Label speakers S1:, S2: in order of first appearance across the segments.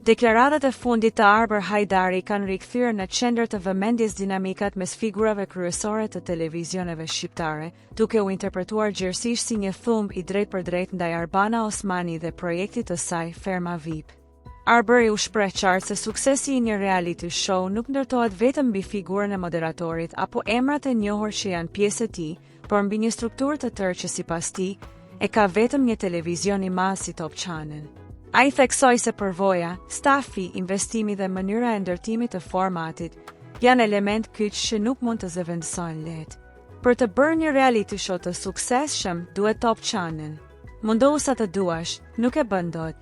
S1: Deklaratat e fundit të Arbër Hajdari kanë rikthyer në qendër të vëmendjes dinamikat mes figurave kryesore të televizioneve shqiptare, duke u interpretuar gjerësisht si një thumb i drejtpërdrejtë ndaj Arbana Osmani dhe projektit të saj Ferma VIP. Arbëri u shpreh qartë se suksesi i një reality show nuk ndërtohet vetëm mbi figurën e moderatorit apo emrat e njohur që janë pjesë e tij, por mbi një strukturë të tërë që sipas tij, e ka vetëm një televizion i madh si Top Channel. Ai theksoi se përvoja, stafi, investimi dhe mënyra e ndërtimit të formatit janë element kyç që nuk mund të zëvendësohen lehtë. Për të bërë një reality show të suksesshëm, duhet Top Channel. Mundohu sa të duash, nuk e bën dot.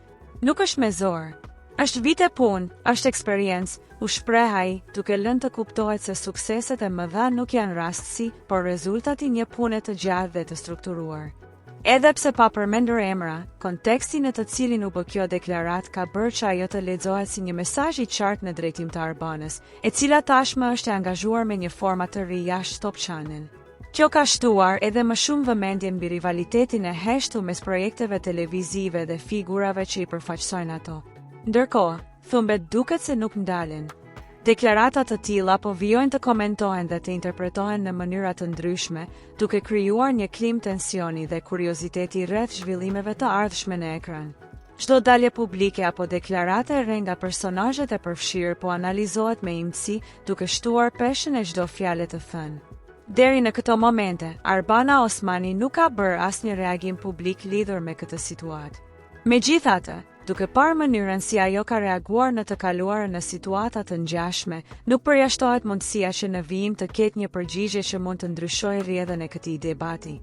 S1: Nuk është me zor. Është vite punë, është eksperiencë, u shpreh ai, duke lënë të kuptohet se sukseset e mëdha nuk janë rastësi, por rezultati i një pune të gjatë dhe të strukturuar. Edhe pse pa përmendur emra, konteksti në të cilin u bë kjo deklaratë ka bërë që ajo të lexohet si një mesazh i qartë në drejtim të Arbanës, e cila tashmë është e angazhuar me një format të ri jashtë Top Channel. Kjo ka shtuar edhe më shumë vëmendjen mbi rivalitetin e heshtur mes projekteve televizive dhe figurave që i përfaqësojnë ato. Ndërkohë, thumbet duket se nuk ndalen. Deklarata të tilla po vijojnë të komentohen dhe të interpretohen në mënyra të ndryshme, duke krijuar një klimë tensioni dhe kurioziteti rreth zhvillimeve të ardhshme në ekran. Çdo dalje publike apo deklaratë e re nga personazhet e përfshirë po analizohet me imtësi, duke shtuar peshën e çdo fjale të thënë. Deri në këto momente, Arbana Osmani nuk ka bërë asnjë reagim publik lidhur me këtë situatë. Megjithatë, duke parë mënyrën si ajo ka reaguar në të kaluarën në situata të ngjashme, nuk përjashtohet mundësia që në vijim të ketë një përgjigje që mund të ndryshojë rrjedhën e këtij debati.